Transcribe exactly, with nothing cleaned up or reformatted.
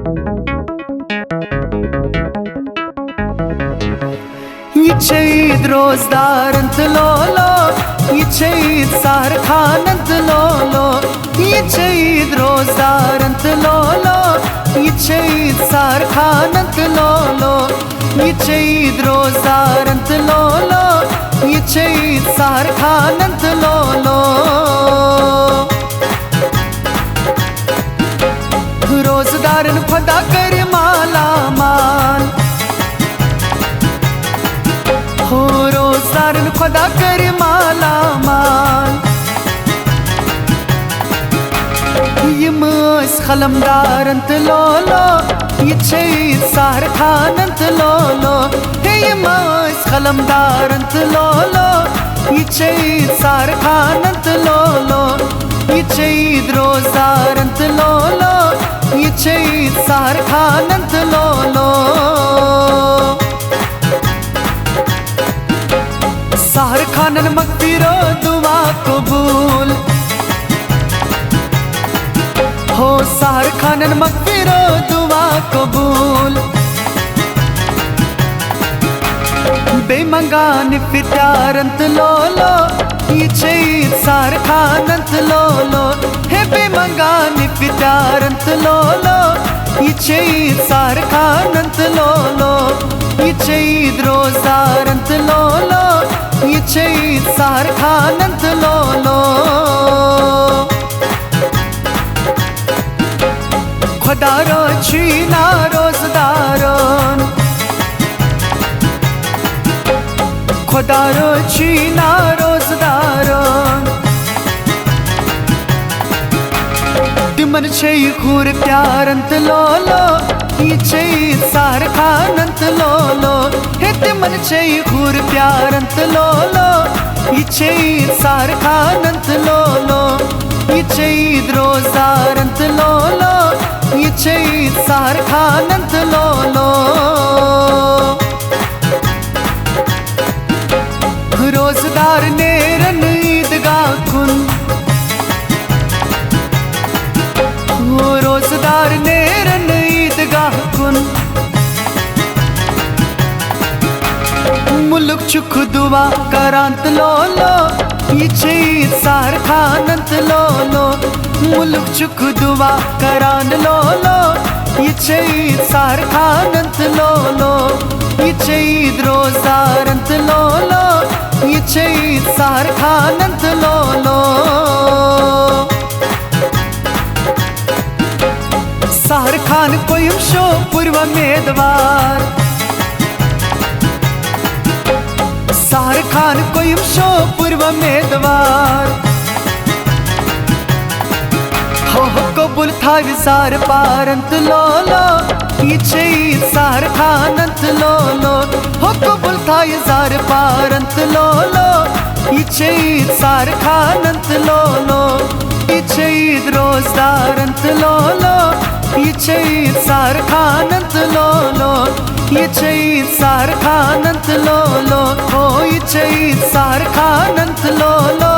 یہِ چھِ عیٖد روزدارن تہٕ لولو، یہِ چھِ عیٖد سحر خانن تہٕ لولو، یہِ چھِ عیٖد روزدارن تہٕ لولو، یہِ چھِ عیٖد سحر خانن تہٕ لولو، یہِ چھِ عیٖد روزدارن تہٕ لولو، یہِ چھِ عیٖد سحر خانن تہٕ لولو۔ روزدارن خۄدا کٔرِ مالا مال، ہو روزدارن خۄدا کٔرِ مالا مال۔ یِم ٲسۍ قلمدارن تہٕ لولو، یہِ چھِ عیٖد سحر خانن تہٕ لولو۔ ہے، یِم ٲسۍ قلمدارن تہٕ لولو، یہِ چھِ عیٖد سحر خانن تہٕ لولو، یہِ چھِ عیٖد روزدارن تہٕ لولو، یہِ چھِ عیٖد سحر خانن تہٕ لولو۔ سحر خانن مغفرو دعا قبول، ہو سحر خانن مغفرو دعا قبول۔ بیٚیہِ منٛگان اِفتارن تہٕ لولو، یہِ چھِ عیٖد سحر خانن تہٕ لولو۔ ہے، بیٚیہِ منٛگان اِفتارن تہٕ لولو، یہِ چھِ عیٖد سحر خانن تہٕ لولو، یہِ چھِ عیٖد روزدارن تہٕ لولو، یہِ چھِ عیٖد سحر خانن تہٕ لولو۔ خۄدا رٲچھِنا روزدارن، خۄدا رٲچھِنا روزدارن۔ تِمن چھے یہِ حوٗر پیارن تہٕ لولو، یہِ چھے عیٖد سحر خانن تہٕ لولو۔ ہے، تِمن چھے یہِ حوٗر پیارن تہٕ لولو، یہِ چھے عیٖد سحر خانن تہٕ لولو، یہِ چھے عیٖد روزدارن تہٕ لولو، یہِ چھے عیٖد سحر خانن تہٕ لولو۔ روزدار نیرن عیٖدگاہ کُن، روزدار نیرن عیٖدگاہ کُن۔ مُلُک چھُکھ دُعا کران تہٕ لولو، یہِ چھِ عیٖد سحر خانن تہٕ لولو۔ مُلُک چھُکھ دُعا کران لولو، یہِ چھِ عیٖد سحر خانن تہٕ لولو۔ یہِ چھِ عیٖد روزدارن تہٕ لولو، یہِ چھِ عیٖد سحر خانن تہٕ لولو۔ سحر خان کوٚیِم شو پُر وۄمیدوار، سحر خان کوٚیِم شو پُر وۄمیدوار۔ ہو ہو قبول تھاوِ زار پارن تہٕ لولو، یہِ چھِ عیٖد سحر خانن تہٕ لولو۔ ہو قبول تھاوِ زار پارن تہٕ لولو، یہِ چھِ عیٖد سحر خانن تہٕ لولو۔ یہِ چھِ عیٖد روزدارن تہٕ لولو، یہِ چھِ عیٖد سحر خانن تہٕ لولو۔ یہِ چھِ عیٖد سحر خانن تہٕ لولو، ہو یہِ چھِ عیٖد سحر خانن تہٕ لولو۔